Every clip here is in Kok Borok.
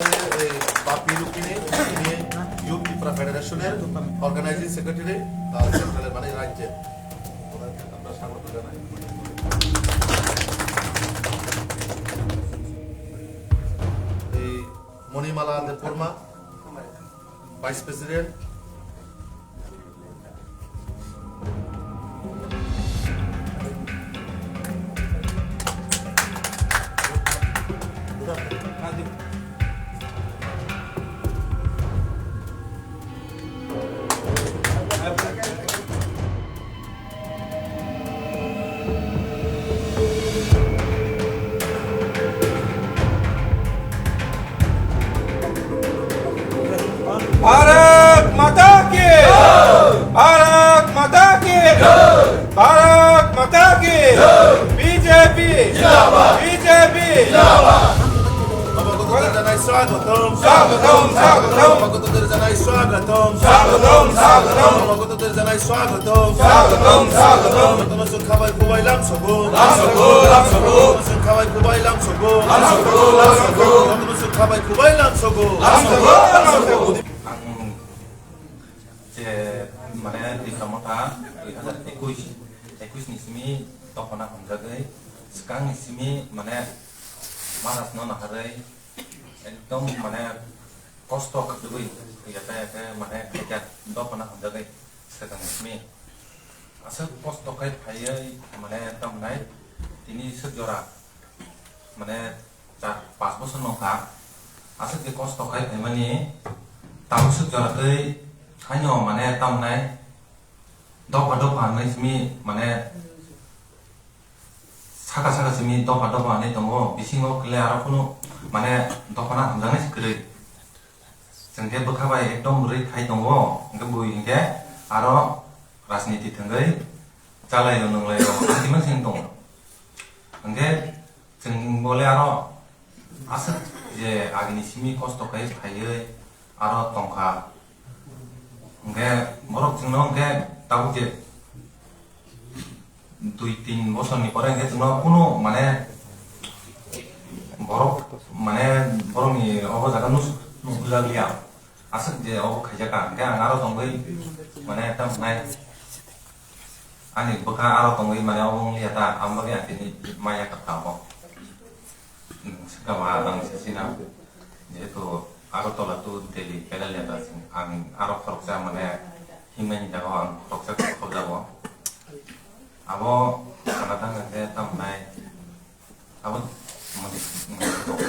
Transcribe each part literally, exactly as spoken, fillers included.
এই বাপি রুক্মিণী, তিনি ইউথ ত্রিপুরা ফেডারেশনের অর্গানাইজিং সেক্রেটারি, আহ, সেন্ট্রালের মানে রাজ্যের। ওনাকে আমরা স্বাগত জানাই। এই মণিমালা দেববর্মা, ভাইস প্রেসিডেন্ট। भारत माता की, भारत माता की, भारत माता की। বিজেপি জিন্দাবাদ। বিজেপি জিন্দাবাদ। নবাগতদের জানাই স্বাগতম। স্বাগতম, স্বাগতম। নবাগতদের জানাই স্বাগতম। স্বাগতম, স্বাগতম। নবাগতদের জানাই স্বাগতম। স্বাগতম, স্বাগতম। নতুন বছর খাবাই খুবাই লামসগো। লামসগো, লামসগো। নতুন বছর খাবাই খুবাই লামসগো। লামসগো, লামসগো। নতুন বছর খাবাই খুবাই লামসগো। লামসগো, লামসগো। Ang je mane Tipra Motha dui hazar ekush, ekush ni simi dophano hamjagwi swkang ni simi mane Maharaj no naharwi ekdom mane kosto khwtwgwi yata yata mane khaijak dophano hamjagwi swkang ni simi aswk kosto khai phaiwi mane tamnai tini swk jora mane char pas bosor nokha aswk je kosto khai phaimani tabuk swk jora twi haino mane tamnai dopha dopha hinwi simi mane saka saka simi dopha dopha hinwi tongo bisingo kle aro kunu mane dophano hamjaknai se kwrwi. Chwng khe bwkha bai ekdom bwrwi khai tongo, hwnkhe bui hwnkhe aro rajniti thwngwi chalaio nunglaio, ang timo seng tongo. Hwnkhe chwng bole aro aswk je agini simi kosto khai phaiwi aro tongkha. Hwnkhe borok chwngno hwnkhe tabuk je dui tin bosor ni pore hwnkhe chwngno kunu mane borok mane borok ni obo jaga nus-, nukjak liya. Aswk je obo khaijak ka hwnkhe ang aro tongwi mane tam nai ani bwkha aro tongwi mane obo wng liya ta, ang bagwi ang tini maya kha ta obo. Hmm, swkang ba ang se sina jehetu Agartala to Delhi pedal ya ta ang aro khoroksa mane himnani jaga o ang khoroksa khorokjago. Abo sana tang khe tam nai. Abo mani, mani joto kok.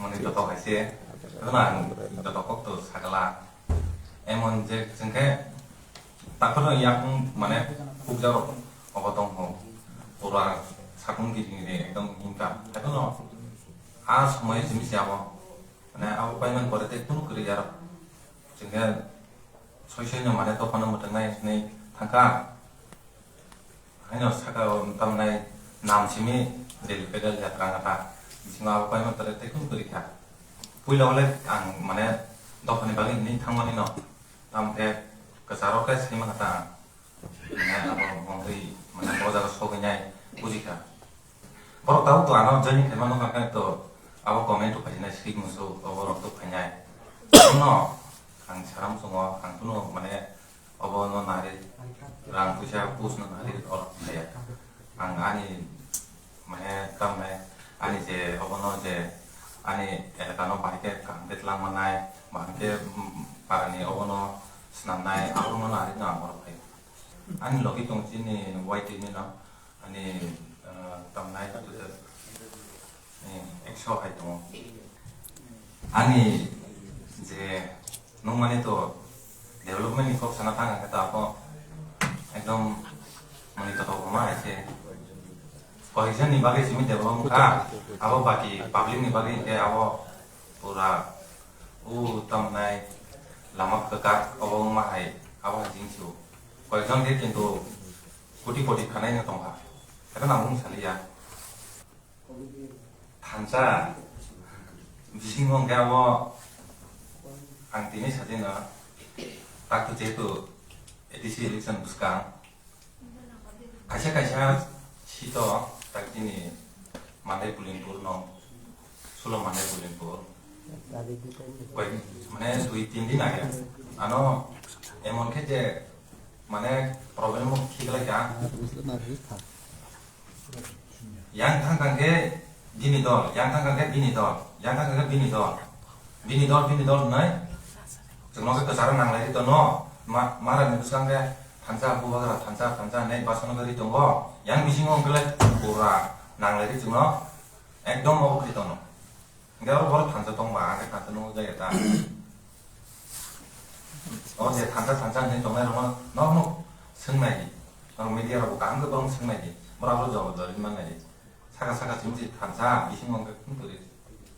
Mani joto kaise. Ito na ang joto kok to sakala. Emon je chwng khe takhorno yakung mane hukjaro obo tong ho. Pura sakung gini gini ekdom himka. Ito no a somoi simi se abo. Mane abo paiman pore te kunu kwrwi aro. Chwng khe soi soi no mane dophano mwthangwi hinwi thangkha. Haino saka o tamnai nam simi Delhi pedal jatra wngkha. Bisingo abo paima tore tei kunu kwrwi kha. Puila wale ang mane dophani bagwi hinwi thangmani no. Tamo khe kwcharo khe sai mankha ta ang. Mane abo mongwi mane o jaga sogwi nai buji kha. Borok tabuk to ano join khaima nokha khe to abo comment rok phainai sik musu obo rok to phainai. No ang saram sungo ang kuno mane obo no nari rang puisa pus no nari oro phaiya. Ang ani mane tamne ani je obo no je ani elaka no bahai khe kaham khe twlang mannai, bahai khe, mm, parani obo no swnamnai abo no nari no ang oro phai. Ani logi tong chini Y T ni no. Ani, ah, tamnai katu de, eh, ekso hai tongo. Ani je nungmani to development ni kok sana thang khe to abo ekdom mani to tongma hai se. Koijon ni bagwi simi develop kha, abo baki public ni bagwi hwnkhe abo pura o tamnai lama kwkak obo wngma hai abo hai jing su. Koijon khe kintu koti koti khanai no tongkha. Ebo nang mung saliya. Thansa bisingo hwnkhe abo ang tini sajino takto jehetu A D C election bwskang kaisa kaisa seat o tak chini Mandai Pulinpur no Sulo mane buling ko. Koi, mane dui tin din age. Ano emon khe je mane problem mo khik lai ka. Yang thang thang khe bini dol, yang thang thang khe bini dol, yang thang thang khe bini dol. Bini dol, bini dol nai. Chwngno khe kwcharo nang lai ri tono. Ma, mara ni bwskang khe thansa, bubagra thansa, thansa nei basano khe ri tongo. Yang bisingo hwnkhe le pura nang lai ri chwngno. Ekdom obo khe tono. Hingke oro borok thansa tongma, ang khe thansa nukjak ya ta. O je thansa, thansa hinwi tongnai rokno norok swng nai di. Norok media rok bo kaham khe borok swng nai di. Borok abo jawab dori man nai di. Saka saka simi se thansa, bisingo hwnkhe tong twi.